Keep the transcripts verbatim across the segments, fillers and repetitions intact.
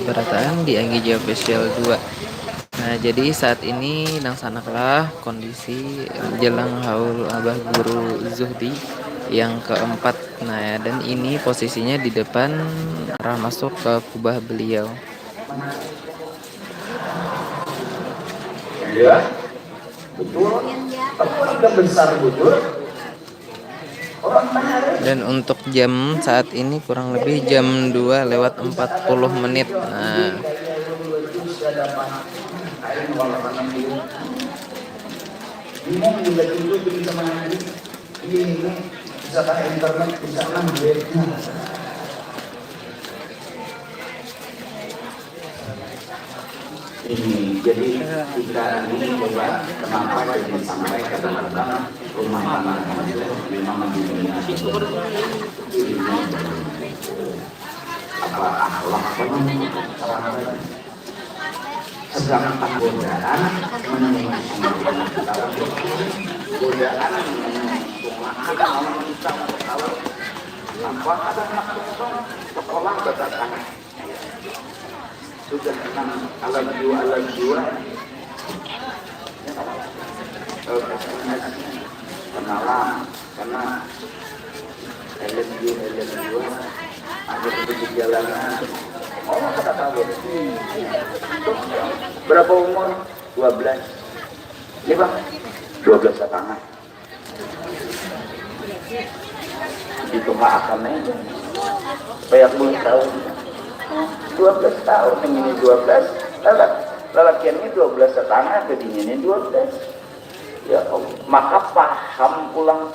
barataan di Anggija Official dua. Nah, jadi saat ini nang sanaklah kondisi jelang haul Abah Guru Zuhdi yang keempat. Nah, dan ini posisinya di depan arah masuk ke kubah beliau. Ya, betul. Tapi keluarga besar betul. Dan untuk jam saat ini kurang lebih jam dua lewat empat puluh menit. Nah, Bingung juga tidur di sama ini. Iya ini bisa pakai internet, bisa nang duitnya. Ini jadi kita ini coba kenapa jadi sampai kadang-kadang rumah tangga itu memang dunia ini apa akhlak apa orang lain. Sedangkan godaan menyusul godaan menyusul anak kita tahu apa ada anak sekolah berdatangan sudah kenal alat jiwa alat jiwa kenalan karena L M U L M U ada di jalanan. Oh, kata tahu. Berapa umur? Dua belas. Ini bang, dua belas setengah. Itu akan aja. Supaya aku tahu. Dua belas tahun yang ini dua belas, lalak, lalakian ini dua belas setengah, jadinya ini dua belas. Ya Allah, maka paham pulang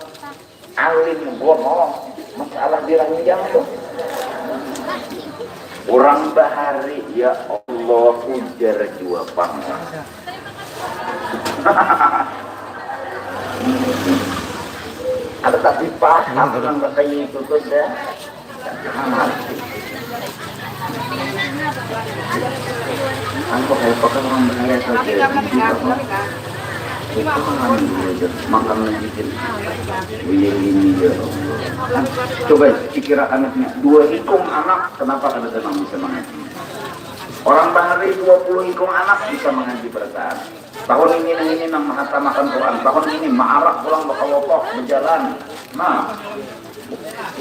alim gono masalah di ranjang tuh. Orang bahari, ya Allah, ujar jua pang. Ada tapi paham nang kayak itu tuh ya. Aku kayak pakai orang bahaya saja. Makan lagi. Iya ini ya Allah. Coba pikir anaknya, dua ikung anak, kenapa kada tenang bisa mengaji? Orang bahari dua puluh ikung anak bisa mengaji berataan. Tahun ini nang ini nang mahatamakan Quran, tahun ini maarak pulang bakawapok berjalan. Nah,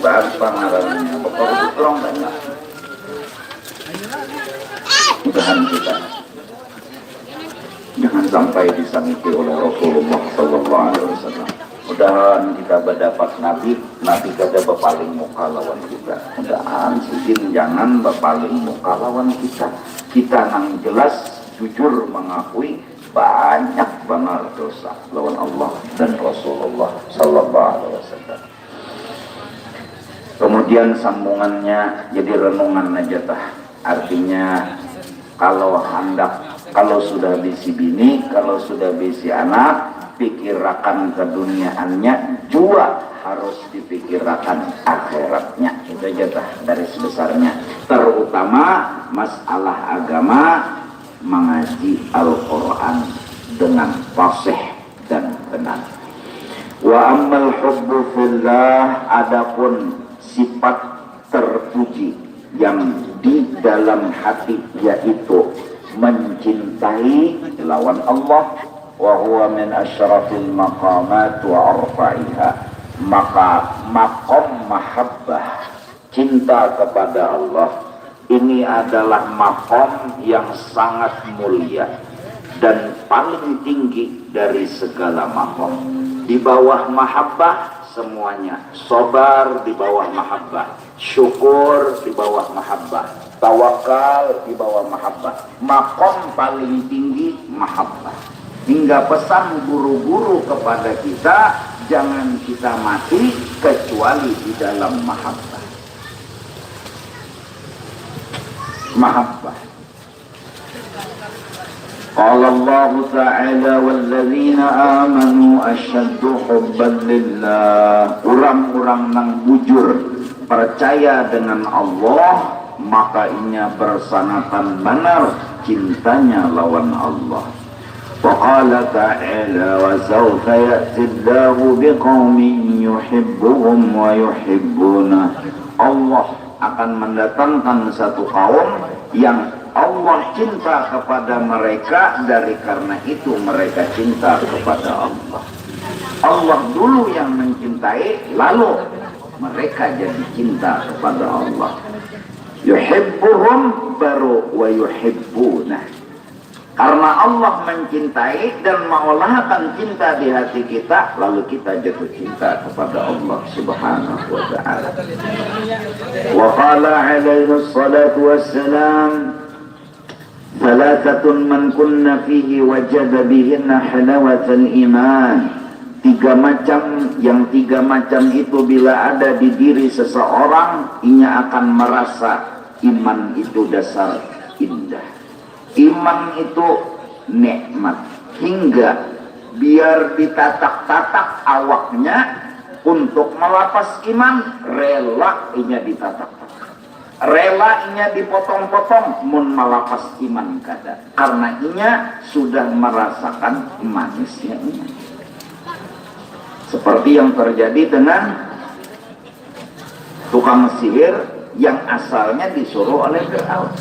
baru pangarannya bakawapok pulang banyak. Mudahan kita jangan sampai disakiti oleh Rasulullah Sallallahu Alaihi Wasallam. Mudahan kita berdapat Nabi, Nabi kada berpaling muka lawan kita. Mudahan sidin jangan berpaling muka lawan kita. Kita nang jelas jujur mengakui banyak banar dosa lawan Allah dan Rasulullah Sallallahu Alaihi Wasallam. Kemudian sambungannya jadi renungan aja tah. Artinya kalau hendak, kalau sudah bisi bini, kalau sudah bisi anak, pikirakan keduniaannya jua harus dipikirakan akhiratnya. Itu aja tah garis besarnya. Terutama masalah agama, mengaji Al-Quran dengan fasih dan benar. Wa ammal hubbu fillah, adapun sifat terpuji yang di dalam hati yaitu mencintai lawan Allah, wa huwa min asyrafil maqamat wa arfa'iha, maka makom mahabbah cinta kepada Allah ini adalah makom yang sangat mulia dan paling tinggi dari segala makom. Di bawah mahabbah semuanya, sobar di bawah mahabbah, syukur di bawah mahabbah, tawakal di bawah mahabbah. Makom paling tinggi mahabbah. Hingga pesan guru-guru kepada kita, jangan kita mati kecuali di dalam mahabbah. Mahabbah. Qala Allahu Ta'ala, "Walladzina amanu asyaddu hubban lillah." Urang-urang nang bujur percaya dengan Allah, maka inya bersanatan banar cintanya lawan Allah. Wa qala ta'ala, "Wa sawfa ya'ti Allahu biqaumin yuhibbuhum wa yuhibbunah." Allah akan mendatangkan satu kaum yang Allah cinta kepada mereka, dari karena itu mereka cinta kepada Allah. Allah dulu yang mencintai, lalu mereka jadi cinta kepada Allah. Yuhibbuhum, baru wa yuhibbunah. Karena Allah mencintai dan mengolahkan cinta di hati kita, lalu kita jatuh cinta kepada Allah Subhanahu wa Ta'ala. Wa qala alaihi salatu wassalam, "Thalathatun man kunna fihi wajada bihinna halawatal iman." Tiga macam, yang tiga macam itu bila ada di diri seseorang, inya akan merasa iman itu dasar indah. Iman itu nikmat, hingga biar ditatak-tatak awaknya untuk melapas iman, rela inya ditatak-tatak. Rela inya dipotong-potong mun malapas iman kada. Karena inya sudah merasakan manisnya iman. Seperti yang terjadi dengan tukang sihir yang asalnya disuruh oleh Fir'aun.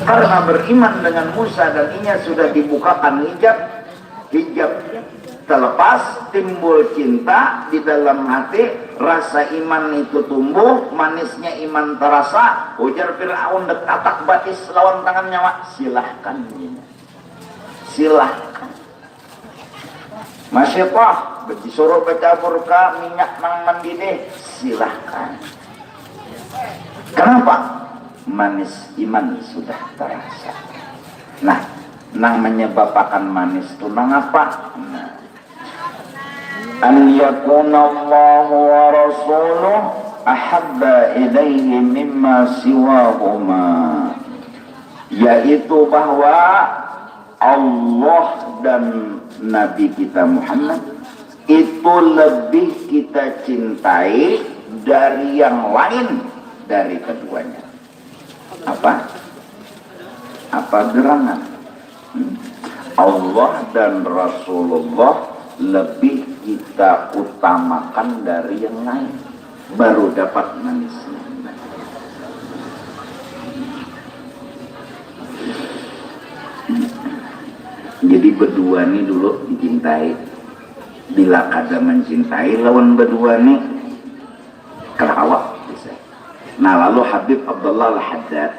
Karena beriman dengan Musa dan inya sudah dibukakan hijab, hijab terlepas, timbul cinta di dalam hati, rasa iman itu tumbuh, manisnya iman terasa, ujar Fir'aun, dek tatak batis lawan tangan nyawa, silahkan, silahkan. Masih toh, disuruh bacabur ka minyak nang mendidih, silahkan. Kenapa? Manis iman sudah terasa. Nah, nang menyebabakan manis tu nang apa? Nah, an yakuna Allahu wa rasuluh ahabba ilaihi mimma siwahuma, yaitu bahwa Allah dan Nabi kita Muhammad itu lebih kita cintai dari yang lain, dari keduanya. Apa? Apa gerangan? Hmm. Allah dan Rasulullah lebih kita utamakan dari yang lain, baru dapat manisnya. Jadi berdua ni dulu dicintai. Bila kada mencintai lawan berdua ni, kerawa bisa. Nah, lalu Habib Abdullah Al-Haddad,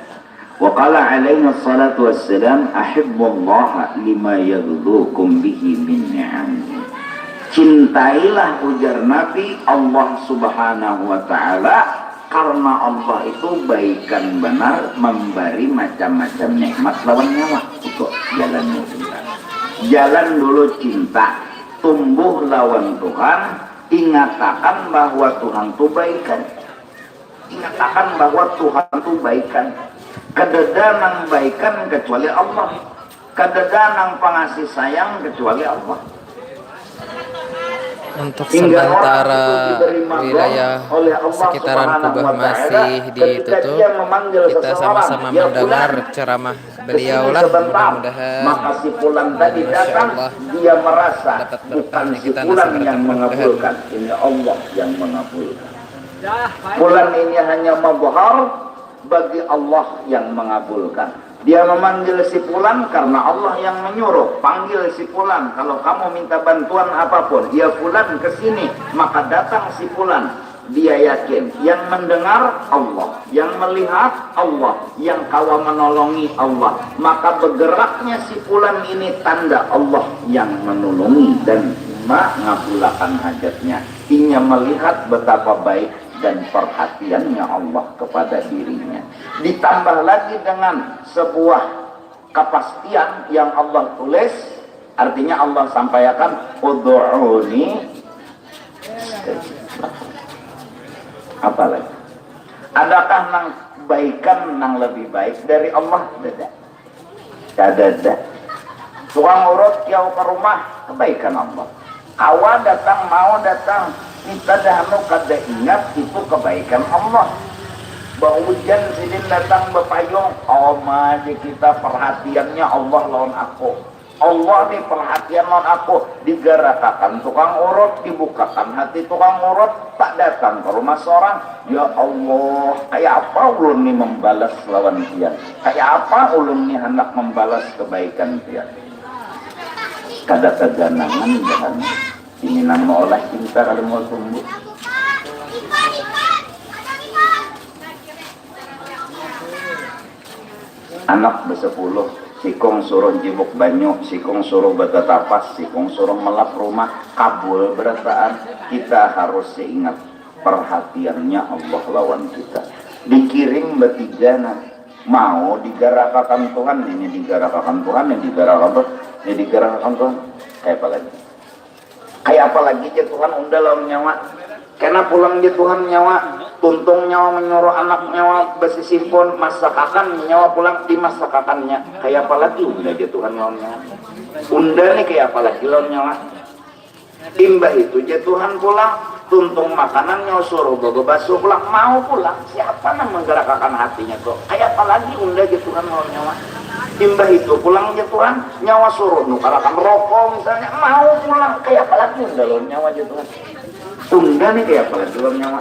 wa qala alaihi salatu wassalam, "Ahibbullaha lima yaghdukum bihi min ni'amihi." Cintailah, ujar Nabi, Allah Subhanahu wa Ta'ala, karena Allah itu baikan banar, memberi macam-macam nikmat lawan nyawa. Itu jalan dulu cinta. Jalan dulu cinta, tumbuh lawan Tuhan, ingatakan bahwa Tuhan tu baikan. Ingatakan bahwa Tuhan tu baikan. Kadada nang baikan kecuali Allah. Kadada nang pangasih sayang kecuali Allah. Untuk sementara wilayah sekitaran Kubah masih ditutup, kita sama-sama mendengar ceramah beliau lah, mudah-mudahan maka si pulan tadi datang, dia merasa bukan si pulan yang mengabulkan, ini Allah yang mengabulkan. Pulan ini hanya mazhar bagi Allah yang mengabulkan. Dia memanggil si pulan karena Allah yang menyuruh, panggil si pulan kalau kamu minta bantuan apapun, ya pulan ke sini, maka datang si pulan. Dia yakin yang mendengar Allah, yang melihat Allah, yang kawa menolongi Allah, maka bergeraknya si pulan ini tanda Allah yang menolongi dan mengabulakan hajatnya. Inya melihat betapa baik dan perhatiannya Allah kepada dirinya. Ditambah lagi dengan sebuah kepastian yang Allah tulis, artinya Allah sampaikan, "Ud'uni astajib lakum." Apa lagi? Adakah nang baikan nang lebih baik dari Allah? Tidak. Kadada. Tukang urut kiau ke rumah, kebaikan Allah. Kawa datang, mau datang, kita dah anu kada ingat itu kebaikan Allah. Bahujan sidin datang bepayung, kawa aja kita perhatiannya Allah lawan aku. Allah ni perhatian lawan aku, digarakakan tukang urut, dibukakan hati tukang urut, tak datang ke rumah seorang. Ya Allah, kaya apa ulun ni membalas lawan pian? Kaya apa ulun ni hendak membalas kebaikan pian? Kada keganangan bahan. Ini nang maulah cinta kada mau tumbuh. Anak besepuluh, sikung suruh jibuk banyu, sikung suruh betetapas, sikung suruh melap rumah, kabul berataan. Kita harus ingat perhatiannya Allah lawan kita. Dikiring betiga nah, mau digarakakan Tuhan, ini digarakakan Tuhan, ini digarakakan Tuhan, ini digarakakan Tuhan. Kayak apa lagi? Kayak apa lagi ja Tuhan unda lawan nyawa. Kena pulang ja Tuhan nyawa. Tuntung nyawa menyuruh anak nyawa besisimpun, masakakan nyawa pulang dimasakakannya. Kayak apa lagi unda ja Tuhan lawan nyawa. Unda nih kayak apa lagi lawan nyawa. Imbah itu ja Tuhan pulang, tuntung makanan nyawa suruh bebasuh pulang, mau pulang. Siapa nang menggerakkan hatinya tuh? Kayak apa lagi unda ja Tuhan lawan nyawa. Imbah itu pulang ja Tuhan, nyawa suruh nukarakan rokok misalnya, mau pulang. Kayak apa lagi unda lawan nyawa ja Tuhan. Unda nih kayak apa lagi lawan nyawa.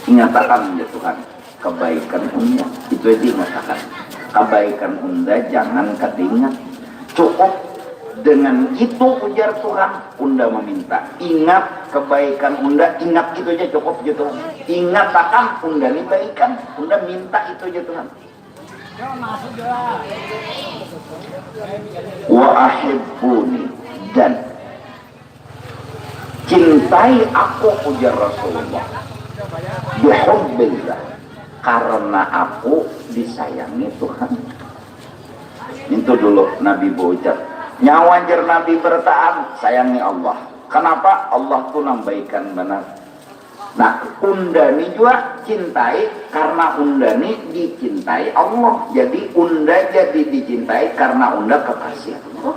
Nyatakan ja Tuhan kebaikan unda, itu aja ingatakan. Kebaikan unda jangan kada ingat. Cukup dengan itu ujar Tuhan, unda meminta. Ingat kebaikan unda, ingat itu aja cukup gitu. Ingatakan unda ni baikan, unda minta itu aja Tuhan. Wa ahibbuni, dan cintai aku, ujar Rasulullah, bihubbillah, karena aku disayangi Tuhan. Itu dulu Nabi berucap. Nyawa jer Nabi bertahan, sayangi Allah. Kenapa? Allah tuh nang baikan benar. Nah, unda ni jua cintai karena unda ni dicintai Allah. Jadi unda jadi dicintai karena unda kekasih Allah.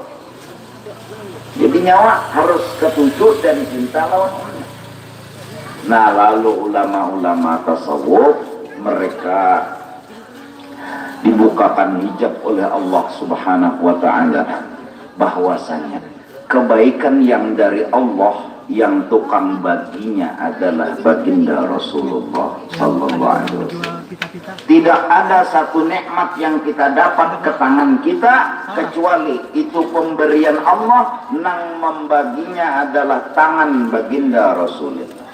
Jadi nyawa harus ketuju dan cinta lawan unda. Nah, lalu ulama-ulama tasawuf mereka dibukakan hijab oleh Allah Subhanahu wa Ta'ala, bahwasanya kebaikan yang dari Allah, yang tukang baginya adalah Baginda Rasulullah Sallallahu Alaihi Wasallam. Tidak ada satu nikmat yang kita dapat ke tangan kita kecuali itu pemberian Allah, nang membaginya adalah tangan Baginda Rasulullah.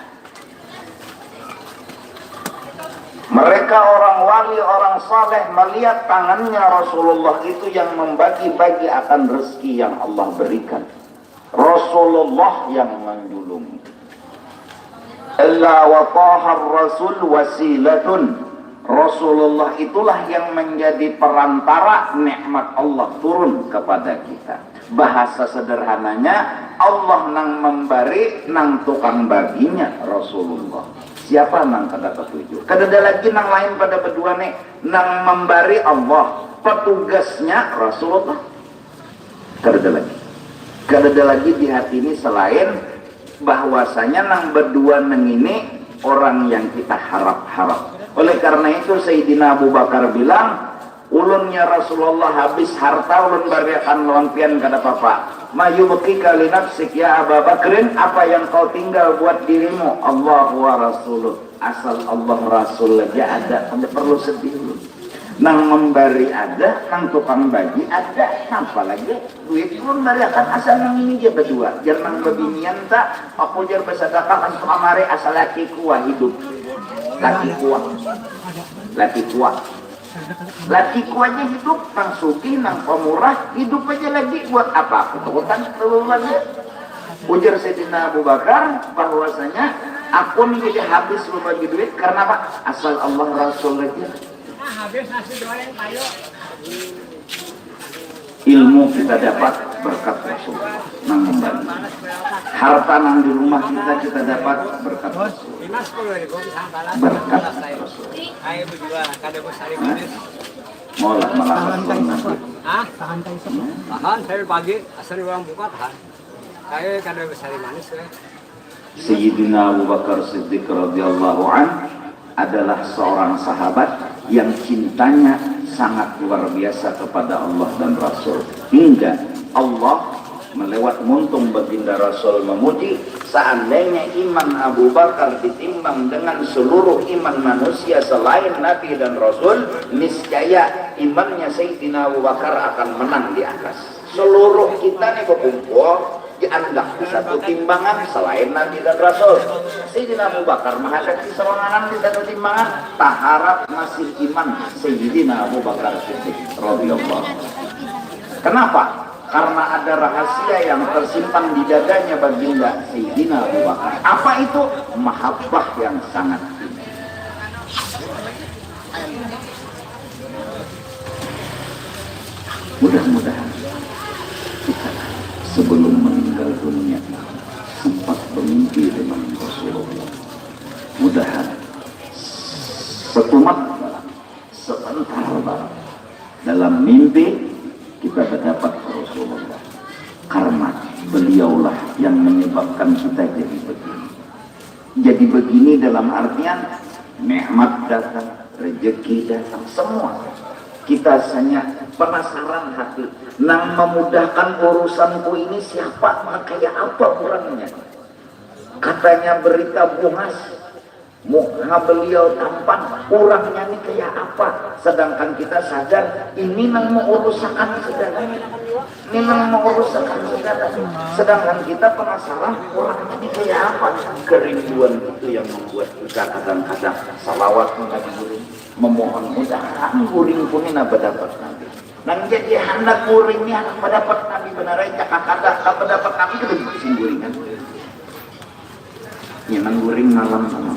Mereka orang wali, orang saleh melihat tangannya Rasulullah itu yang membagi-bagi akan rezeki yang Allah berikan. Rasulullah yang menjulungi. Illa wa tahar rasul wasilatun. Rasulullah itulah yang menjadi perantara nikmat Allah turun kepada kita. Bahasa sederhananya, Allah nang memberi, nang tukang baginya Rasulullah. Siapa nang kada ketuju? Kadada lagi nang lain pada bedua nih. Nang memberi Allah, petugasnya Rasulullah. Kadada lagi. Kadada lagi di hati ini selain bahwasanya nang bedua nang ini orang yang kita harap-harap. Oleh karena itu Sayyidina Abu Bakar bilang, ulun ya Rasulullah habis harta ulun bariakan lawan pian kada papa. Mayubqika linafsik ya Aba Bakrin, apa yang kau tinggal buat dirimu, Allah wa Rasuluh. Asal Allah Rasul aja ada, kada perlu sedih ulun. Nang membari ada, nang tukang bagi ada, napa lagi? Duit pun bariakan asal nang ini ja badua. Jar nang babinian ta, aku jar basadakah kan kamari asal laki kua hidup. Laki kua. Laki kua. Laki kua aja hidup, nang sugih, nang pamurah, hidup aja lagi. Buat apa aku takutan lalu lagi? Ujar Sayyidina Abu Bakar bahwasanya aku ni jadi habis babagi duit karena apa? Asal Allah Rasul lagi. Nah, habis nasi goreng payu. Ilmu kita dapat berkat Rasulullah nang membagi. Harta nang di rumah kita, kita dapat berkat Rasul. Lima sepuluh ribu bisa kalah. Berkat Rasul. Ayo berdua, kada bos hari manis. Maulah malapas lawan Nabi. Hah? Tahan, saya pagi, asal orang buka tahan. Saya kada bos hari manis ya. Sayyidina Abu Bakar Siddiq radhiyallahu an adalah seorang sahabat yang cintanya sangat luar biasa kepada Allah dan Rasul, hingga Allah melewat muntung baginda Rasul memuji, seandainya iman Abu Bakar ditimbang dengan seluruh iman manusia selain Nabi dan Rasul, niscaya imannya Sayyidina Abu Bakar akan menang di atas. Seluruh kita nih berkumpul, diandak di satu timbangan selain Nabi dan Rasul. Sayyidina Abu Bakar mahadapi soranganan di satu timbangan, taharap masih iman Sayyidina Abu Bakar Siddiq radhiyallahu anhu. Kenapa? Karena ada rahasia yang tersimpan di dadanya baginda Sayyidina Abu Bakar. Apa itu? Mahabbah yang sangat tinggi. Mudah-mudahan kita sebelum meninggal dunia sempat bermimpi dengan Rasulullah. Mudahan setumat, sebentar dalam mimpi kita berdapat Rasulullah. Karena beliaulah yang menyebabkan kita jadi begini. Jadi begini dalam artian nikmat datang, rezeki datang, semua. Kita hanya penasaran hati, nang memudahkan urusanku ini siapa, kayak apa orangnya? Katanya berita bungas, muka beliau tampan, orangnya ini kayak apa? Sedangkan kita sadar, ini nang mengurusakan segalanya. Memang mengurusakan segala. Sedangkan kita penasaran orang ini kayak apa. Kerinduan itu yang membuat kita kadang-kadang salawat mengaji guring, memohon mudahan guring pun ini berdapat Nabi. Nang jadi hendak guring ini hendak berdapat Nabi benar aja, kada kada berdapat Nabi kita pusing guringan. Nyaman guring malam sama.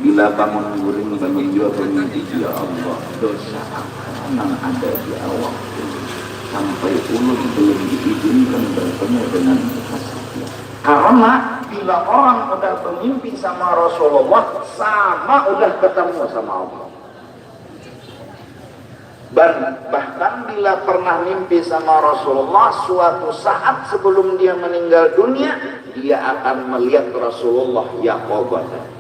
Bila bangun guring, bangun jua bermimpi, ya Allah, dosa apa nang ada di awak ulun sampai ulun belum diizinkan bertemu dengan muka saja. Karena bila orang udah bermimpi sama Rasulullah, sama udah ketemu sama Allah. Dan bahkan bila pernah mimpi sama Rasulullah, suatu saat sebelum dia meninggal dunia, dia akan melihat Rasulullah yaqadhatan.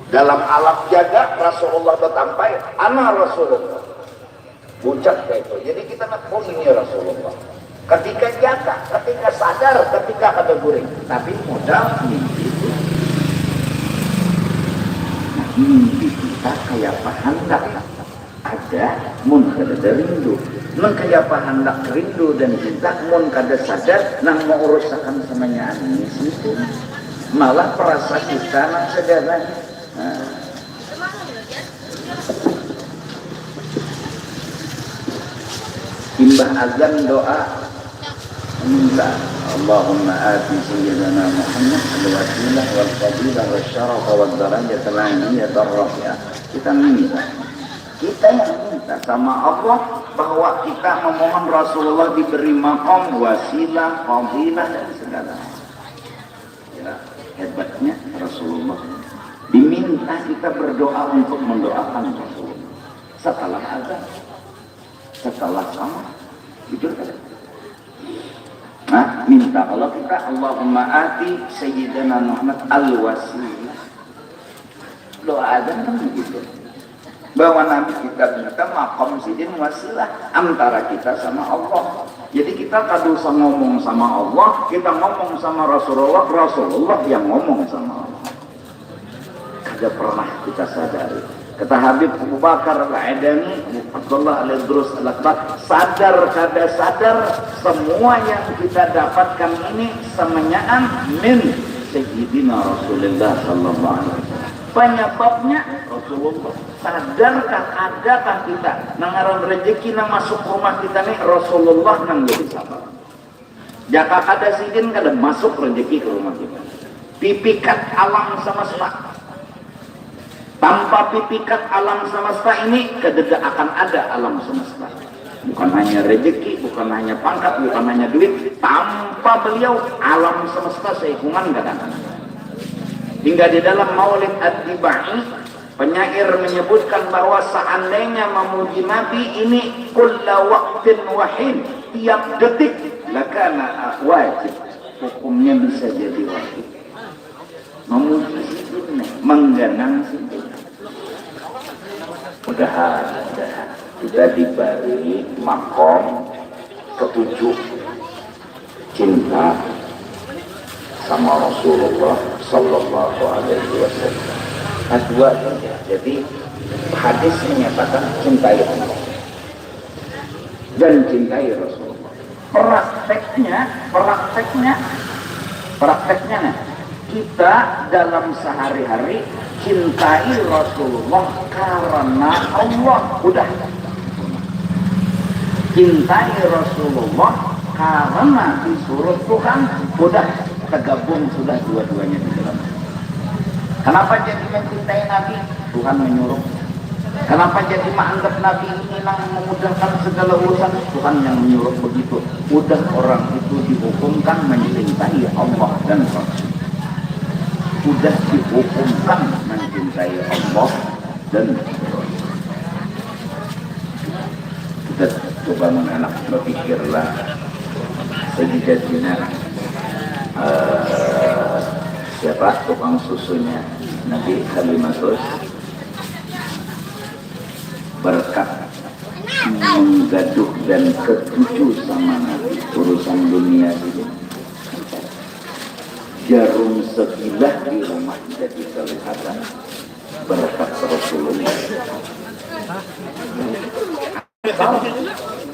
Dalam alam jaga, Rasulullah bertampai, "Ana Rasulullah." Puncak itu. Jadi kita nak, "Oh, ini Rasulullah." Ketika jaga, ketika sadar, ketika kada guring. Tapi modal mimpi itu. Nah, mimpi kita kayak apa hendak. Ada mun kada ada rindu. Mun kaya apa handak rindu dan cinta, mun kada sadar nang maurusakan samanyaan ini sidin. Malah perasa kita nang sagalanya. Nah. Imbah azan doa minta, Allahumma ati sayyidana Muhammad al-wasilah wal fadilah wal syarafa wal darajat al aliyah ar rafi'ah. Kita minta. Kita yang minta sama Allah bahwa kita memohon Rasulullah diberi maqam wasilah, fadilah, dan segala. Ya, hebatnya Rasulullah. Diminta kita berdoa untuk mendoakan Rasulullah. Setelah azan, setelah sama, gitu kan? Nah, minta kalau kita, Allahumma ati sayyidana Muhammad al-wasilah. Doa azan kan begitu. Bahwa Nabi kita minta maqam sidin wasilah antara kita sama Allah. Jadi kita kada usah ngomong sama Allah, kita ngomong sama Rasulullah, Rasulullah yang ngomong sama Allah. Kada pernah kita sadari. Kata Habib Abu Bakar Al-Adani, Abdullah Al-Idrus Al-Akbar, sadar kada sadar, semua yang kita dapatkan ini semuanya min Sayyidina Rasulullah sallallahu alaihi wasallam. Penyebabnya Rasulullah. Sadarkah, adakah kita? Nang ngaran rezeki nang masuk rumah kita nih Rasulullah nang jadi sabab. Jaka kada sidin, kada masuk rezeki ke rumah kita. Pipikat alam semesta. Tanpa pipikat alam semesta ini, kadada akan ada alam semesta. Bukan hanya rezeki, bukan hanya pangkat, bukan hanya duit. Tanpa beliau, alam semesta seikungan kada akan ada. Hingga di dalam Maulid Ad-Dibai, penyair menyebutkan bahwa seandainya memuji Nabi ini kulla waqtin wahin, tiap detik, lakana wajib. Hukumnya bisa jadi wajib. Memuji sidin, mengganang sidin. Mudahan, mudahan. Kita diberi makom ketujuh, cinta sama Rasulullah Sallallahu Alaihi Wasallam. Nah, dua saja. Jadi hadis menyatakan cintai Allah dan cintai Rasulullah. Prakteknya, prakteknya, prakteknya nih, kita dalam sehari-hari cintai Rasulullah karena Allah, udah. Cintai Rasulullah karena disuruh Tuhan, udah, tergabung sudah dua-duanya di dalam. Kenapa jadi mencintai Nabi? Tuhan menyuruh. Kenapa jadi menganggap Nabi ini yang memudahkan segala urusan? Tuhan yang menyuruh begitu. Udah, orang itu dihukumkan mencintai Allah dan Rasul. Udah dihukumkan mencintai Allah dan Rasul. Kita coba menganak berpikirlah, sejatinya eh, siapa tukang susunya Nabi Halimatus, berkat menggaduh dan ketuju sama Nabi, urusan dunia ini, jarum sebilah di rumah jadi kelihatan berkat Rasulullah.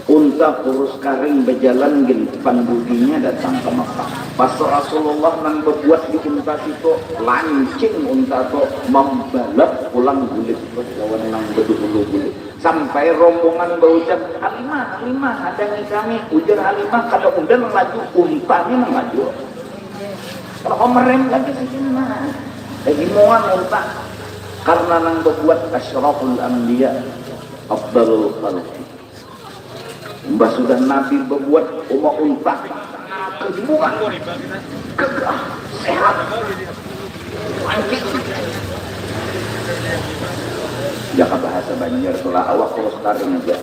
Unta kurus karing bejalan gin, pandudinya datang ke Mekah. Pas Rasulullah nang bebuat di unta situ, lancing unta tu, membalap pulang bulik lawan nang bedahulu bulik. Sampai rombongan baucap, "Halimah, Halimah, hadangi kami." Ujar Halimah, "Kada unda nang laju, unta ni nang laju." Kalau kau merem lagi sini, nah, lagi muan unta. Karena nang bebuat asyraful anbiya, afdalul khalqi. Imbah sudah Nabi bebuat uma unta, kehiburan, gagah, sehat, lancip. Jaka bahasa Banjar tu lah, awak kurus karing aja.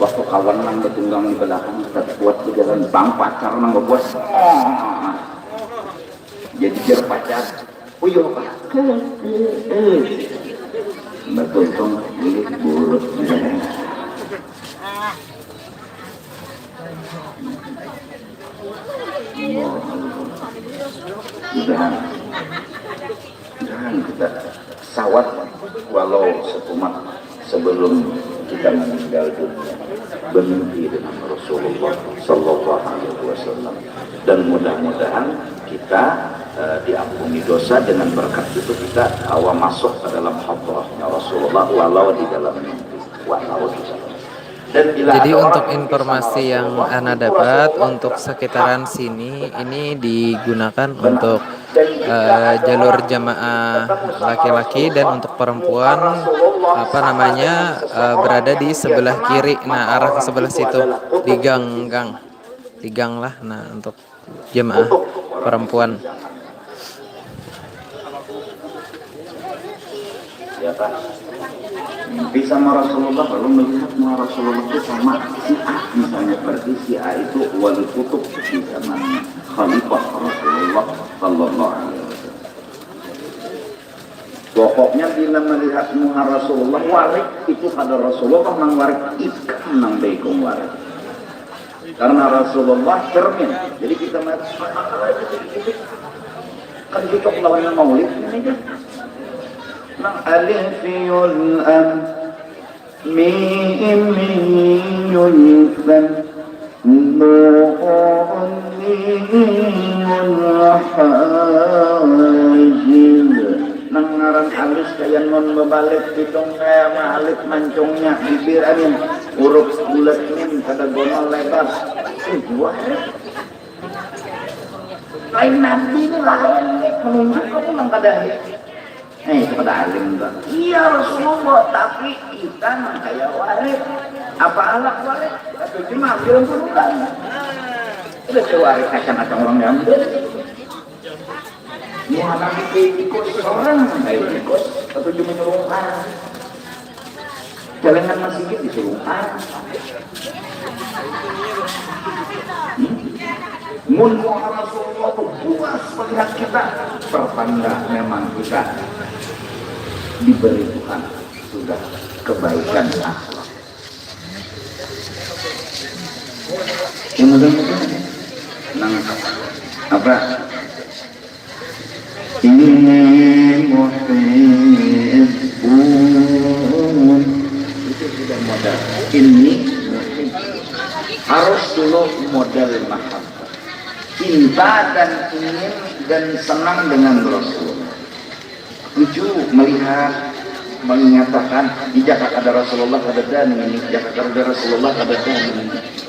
Waktu kawan nang betunggang di belakang, kada kuat bejalan, bang pacar nang bebuat, jadi jar pacar. Uyuh, Pak. Batuntung, ini buruk. Mudahan, mudahan kita sawat walau setumat sebelum kita meninggal dunia, bermimpi dengan Rasulullah Sallallahu Alaihi Wasallam, dan mudah-mudahan kita eh, diampuni dosa dengan berkat itu, kita kawa masuk ke dalam hadrahnya Rasulullah walau di dalam mimpi, walau di dalam. Dan bila Jadi ada orang untuk mimpi sama informasi yang Rasulullah, Ana itu dapat Rasulullah untuk bilang, sekitaran sini, ini digunakan untuk eh, jalur jamaah laki-laki dan untuk perempuan, apa namanya, eh, berada di sebelah kiri. Nah, arah ke sebelah situ, di gang-gang, di gang lah. Nah, untuk jamaah perempuan. Ya kan? Mimpi sama Rasulullah, lalu melihat muka Rasulullah itu sama si A, misalnya, berarti si A itu wali kutub di zamannya, khalifah Rasulullah Sallallahu Alaihi Wasallam. Pokoknya bila melihat muka Rasulullah, warik itu pada Rasulullah nang warik, ikam nang baikung warik. Karena Rasulullah cermin. Jadi kita melihat, kan cocok lawan yang maulid ini kan. Nang alif yun am mim yun fam nunun mim hajim. Nang ngaran alif kaya nun bebalit, hidung kaya mahalit, mancungnya bibir amin, huruf bulat mim kada gonol lebar. Ih, jua. Lain nabi ni lain ni, menunjuk kamu nang kada ni. Eh, itu kada alim tu. Iya Rasulullah, tapi kita nang kaya warik. Apa anak warik? Tapi cuma ambil puluhan. Udah si warik kacang-kacang orang diambil. Muhammad itu ikut orang, kayak ikut. Tapi cuma nyuruh orang. Jalankan masjid disuruh. Hmm? Mun muka Rasulullah tu puas melihat kita, pertanda memang kita diberi Tuhan sudah kebaikan akhlak. Mudah-mudahan nang apa? Ini muhibbun. Itu sudah modal. Ini muhibbun. Harus dulu modal mahabbah. Cinta dan ingin dan senang dengan Rasulullah. Tujuh, melihat, menyatakan, "Ih, jaka kada Rasulullah, kadada nang ini, jaka kada Rasulullah, kadada nang ini."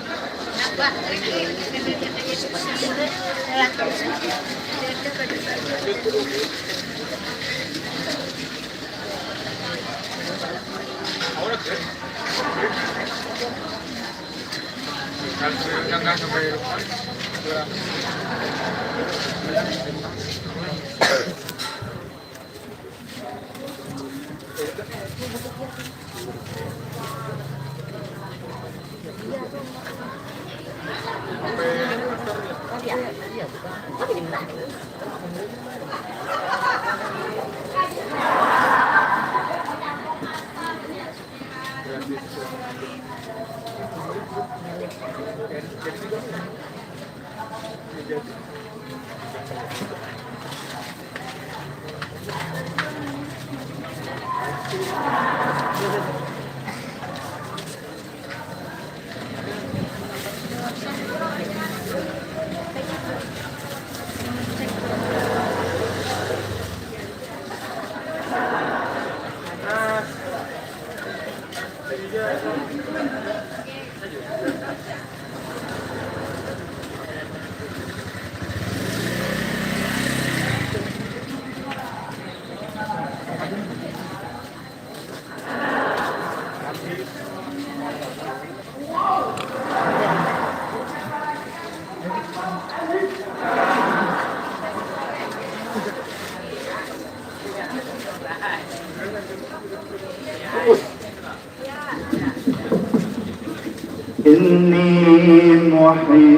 Inni muhibbun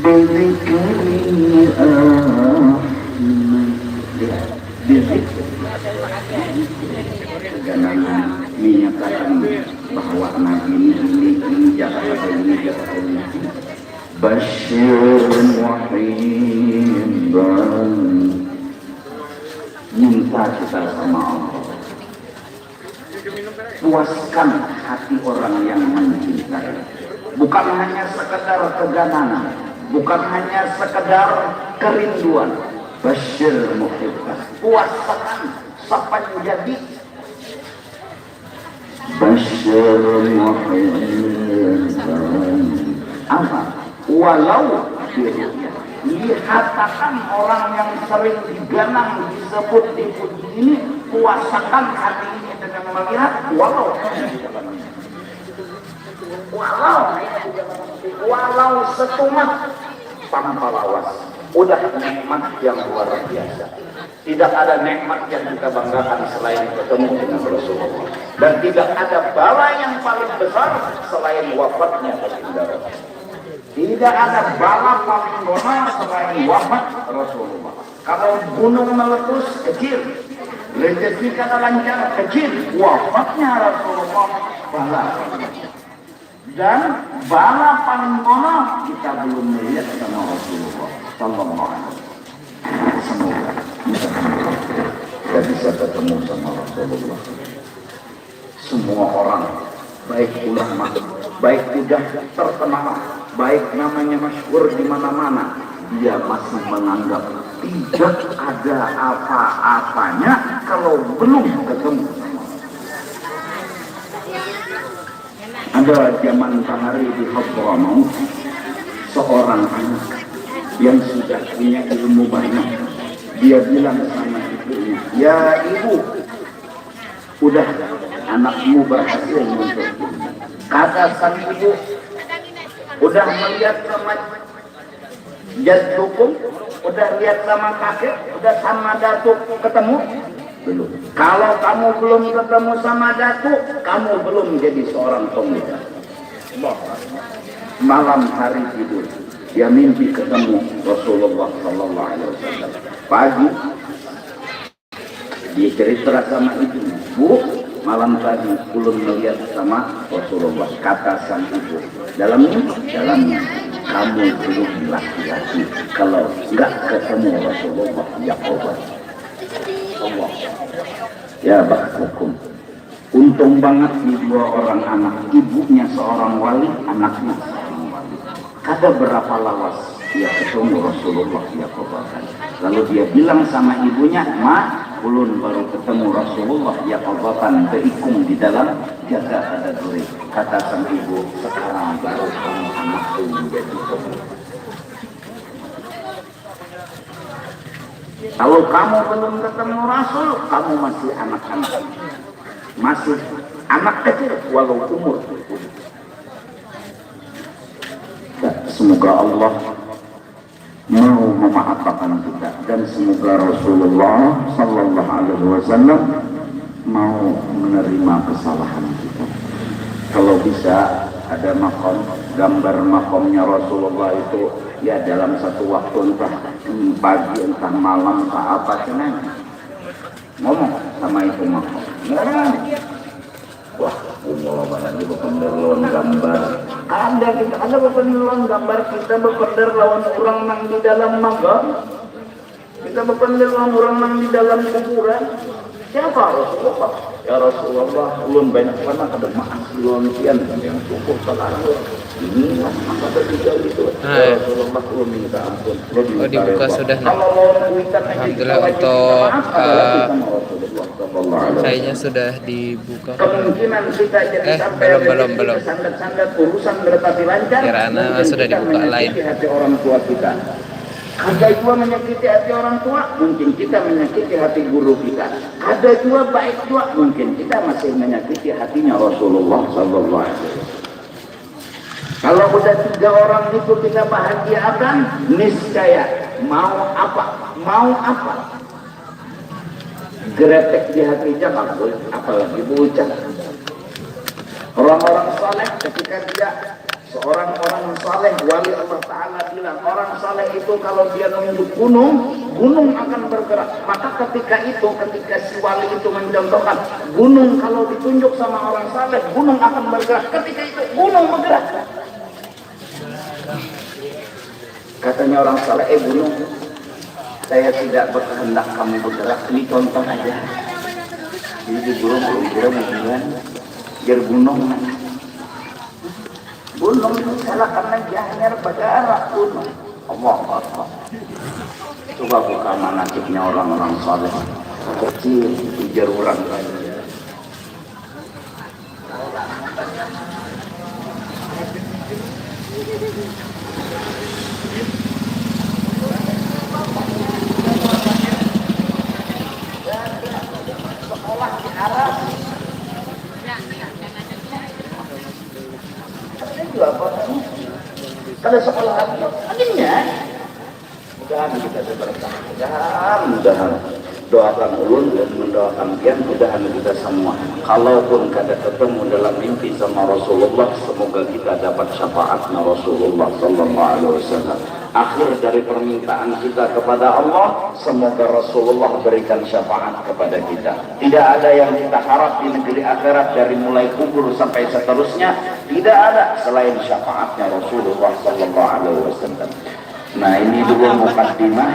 bidzikri Ahmad. Ya, bidzikri. Jangan menyatakan bahwa Nabi ini, ini, ini, jahat, ini, jahat, ini. Basyir muhibban. Minta kita sama Allah. Puaskan hati orang yang mencintai. Bukan hanya sekedar keganangan, bukan hanya sekedar kerinduan. Basyir muhibban. Puasakan sapanjadi. Basyir muhibban. Apa? Walau biru'yah. Lihatakan orang yang sering diganang, disebut, dipuji ini, puasakan hati ini dengan melihat, walau hanya di dalam mimpi. Walau hanya di dalam mimpi, walau setumat tanpa lawas. Udah nikmat yang luar biasa. Tidak ada nikmat yang kita banggakan selain ketemu dengan Rasulullah. Dan tidak ada bala yang paling besar selain wafatnya baginda Rasul. Tidak ada bala paling bona selain wafat Rasulullah. Kalau gunung meletus, kecil. Rezeki kada lancar, kecil. Wafatnya Rasulullah, bala paling besar. Dan bala paling bona kita belum melihat sama Rasulullah sallallahu alaihi wasallam. Semoga kita bisa ketemu sama Rasulullah. Semua orang, baik ulama, baik udah terkenal, baik namanya masyhur di mana-mana, dia masih menganggap tidak ada apa-apanya kalau belum ketemu sama Rasulullah. Ada zaman bahari di Hadramaut, seorang anak yang sudah punya ilmu banyak. Dia bilang sama ibunya, "Ya ibu, udah anakmu berhasil menuntut ilmu." Kata sang ibu, "Udah melihat sama jaddukum, udah lihat sama kakek, udah sama datuk ketemu?" "Belum." "Kalau kamu belum ketemu sama datuk, kamu belum jadi seorang pemuda." Malam hari tidur, dia mimpi ketemu Rasulullah sallallahu alaihi wasallam. Pagi, dia cerita sama ibunya, "Bu, Malam tadi ulun melihat sama Rasulullah, kata sang ibu, dalam mimpi, dalam mimpi, kamu belum laki-laki kalau nggak ketemu Rasulullah, ya Allah. Ya, bakhtakum. Untung banget nih dua orang anak, ibunya seorang wali, anaknya seorang wali. Kada berapa lawas dia ketemu Rasulullah, dia kobakan. Lalu dia bilang sama ibunya, "Ma, ulun baru ketemu Rasulullah, dia kobakan, beikung di dalam, jaga ada duri." Kata sang ibu, "Sekarang baru kamu anakku menjadi kobak." Kalau kamu belum ketemu Rasul, kamu masih anak-anak. Masih anak kecil walau umur. Semoga Allah mau memaafkan kita dan semoga Rasulullah sallallahu alaihi wasallam mau menerima kesalahan kita. Kalau bisa ada makam, gambar makamnya Rasulullah itu, ya, dalam satu waktu, entah pagi, entah malam, entah apa, cenah ngomong sama itu makam. Ngomong. Wah, umur mana ni bepender lawan gambar. Kada, kita kada bepender lawan gambar, kita bepender lawan urang nang di dalam makam. Kita bepender lawan urang nang di dalam kuburan. Siapa? Rasulullah. Ya Rasulullah, ulun banyak sana kada maaf lawan pian, yang cukup terlalu. Ini lah, maka terjadi itu. Nah, ya Rasulullah, ulun minta ampun. Ulun oh, minta dibuka reda. Sudah, nah. Kalau lawan kuitan aja kita wajib minta maaf, apalagi eh, sama Rasulullah sallallahu alaihi wasallam. Kayaknya sudah dibuka. Kemungkinan kita jadi eh, sampai belum, ada belum, rezeki belum. Tersandat-sandat, urusan bertati lancar, mungkin sudah kita dibuka menyakiti lain. Hati orang tua kita. Ada jua menyakiti hati orang tua, mungkin kita menyakiti hati guru kita. Ada jua baik jua, mungkin kita masih menyakiti hatinya Rasulullah sallallahu alaihi wasallam. Kalau udah tiga orang itu kita bahagiakan, niscaya mau apa, mau apa, gretek di hatinya, apalagi bocah. Orang-orang saleh ketika dia Seorang orang saleh, wali Allah Ta'ala bilang, orang saleh itu kalau dia nunjuk gunung, gunung akan bergerak. Maka ketika itu, ketika si wali itu mencontohkan, gunung kalau ditunjuk sama orang saleh, gunung akan bergerak. Ketika itu, gunung bergerak. Katanya orang saleh, "Eh gunung, saya tidak berkehendak kamu bergerak, ini contoh aja." Jadi di gunung, belum kira bubuhan, biar gunung. Gunung ini salahkan aja, hanyar bagarak gunung. Allahu Akbar. Coba buka manakibnya orang-orang saleh. Kecil, ujar urang. Sekolah di Arab. Ada jua apa namanya? Kada sekolah lagi, akhirnya. Mudahan kita seberkah. Mudahan, mudahan. Doakan ulun dan mendoakan pian, mudahan kita semua. Kalaupun kada ketemu dalam mimpi sama Rasulullah, semoga kita dapat syafaatnya Rasulullah sallallahu alaihi wasallam. Akhir dari permintaan kita kepada Allah, semoga Rasulullah berikan syafaat kepada kita. Tidak ada yang kita harap di negeri akhirat dari mulai kubur sampai seterusnya, tidak ada selain syafaatnya Rasulullah sallallahu alaihi wasallam. Nah, ini dulu mukaddimah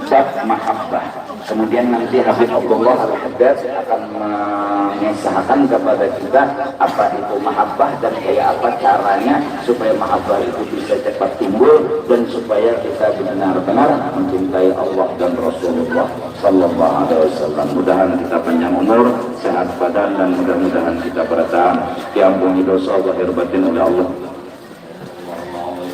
bab mahabbah. Kemudian nanti Habib Abdullah Al-Haddad akan mengisahkan kepada kita apa itu mahabbah dan kayak apa caranya supaya mahabbah itu bisa cepat timbul dan supaya kita benar-benar mencintai Allah dan Rasulullah sallallahu alaihi wasallam. Mudahan kita panjang umur, sehat badan, dan mudah-mudahan kita bertahan diampuni dosa zahir batin oleh Allah.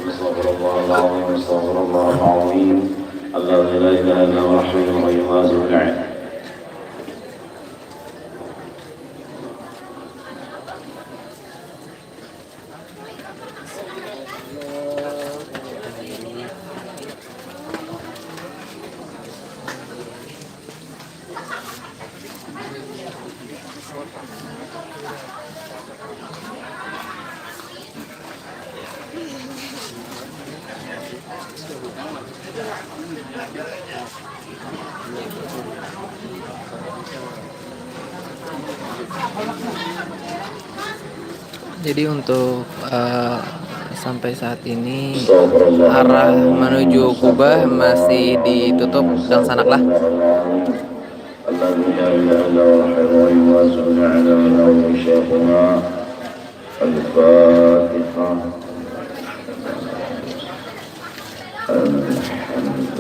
Astagfirullahaladzim, astagfirullahaladzim, astagfirullahaladzim. Alladzi la ilaha illa huwal hayyul qayyum, la tazulu. Jadi untuk eh, sampai saat ini arah menuju Kubah masih ditutup, dangsanak lah. الذي لا إله إلا هو الحي القيوم لا تأخذه سنة ولا نوم له ما في السماوات وما في الأرض. الفاتحة. الحمد لله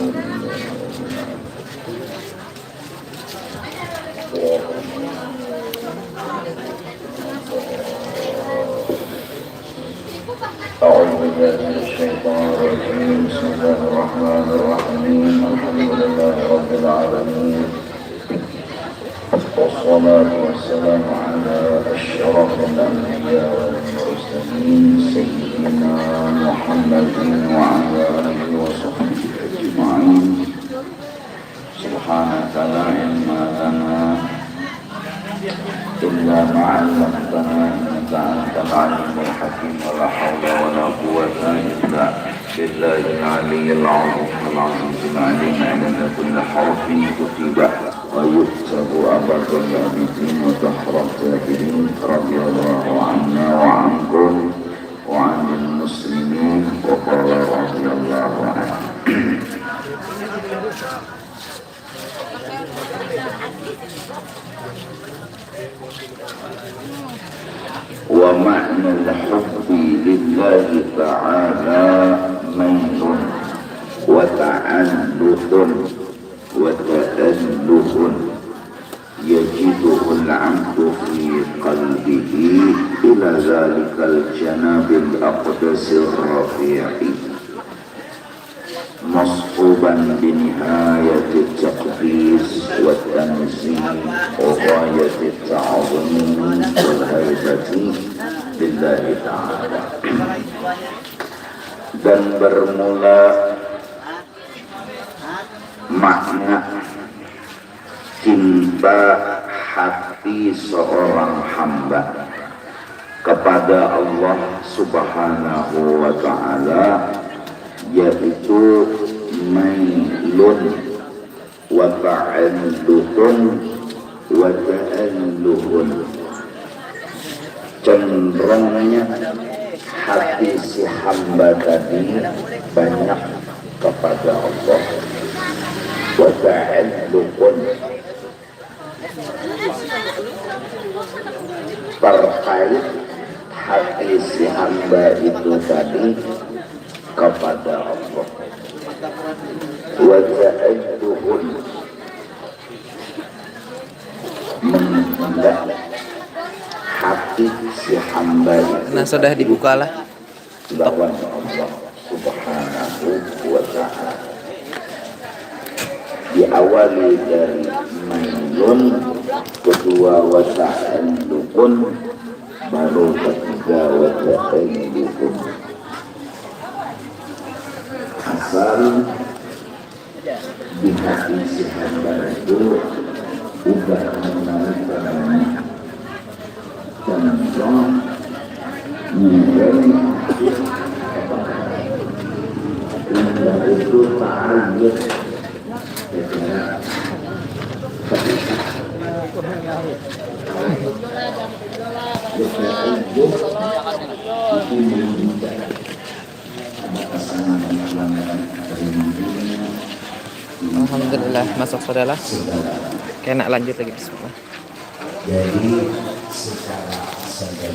رب العالمين. أعوذ بالله من الشيطان الرجيم. بسم الله الرحمن الرحيم. الحمد لله رب العالمين. والصلاة والسلام على أشرف الأنبياء والمرسلين سيدنا محمد وعلى آله وصحبه أجمعين. سبحانك لا علم لنا إلا ما علمتنا إنك أنت العليم الحكيم. ولا حول ولا قوة إلا بالله العلي العظيم. العزيز العليم. عدد كل حرف كتب ويكتب أبد الآبدين وتحرى الذاكرين. رضي الله عنا وعنكم وعن المسلمين. وقال رضي الله عنه. ومعنى الحب لله تعالى ميل وتعلق وتأله يجده العبد في قلبه إلى ذلك الجناب الأقدس الرفيع. مصحوبا بنهاية التقديس والتنزيه وغاية التعظيم والهيبة لله تعالى. Dan bermula makna cinta hati seorang hamba kepada Allah Subhanahu wa Ta'ala, yaitu mailun wa ta'alluqun wa ta'alluhun. Cenderungnya hati si hamba tadi banyak kepada Allah. Wa ta'alluqun. Terkait hati si hamba itu tadi kepada Allah. Wa ta'alluhun. Mengendak hati si hamba itu. Nah, sudah dibukalah. Lawan Allah Subhanahu wa Ta'ala. Diawali dari mailun, kedua wa ta'alluqun, baru ketiga wa ta'alluqun. Asal di hati si hamba itu ubah mengenali padanya. Contoh, ngiring hati kepada Allah. Hingga itu ta'alluq. Secara terikat. Kita itu menunjukkan Alhamdulillah, masuk saudara. Kena lanjut lagi, bismillah. Jadi secara sadar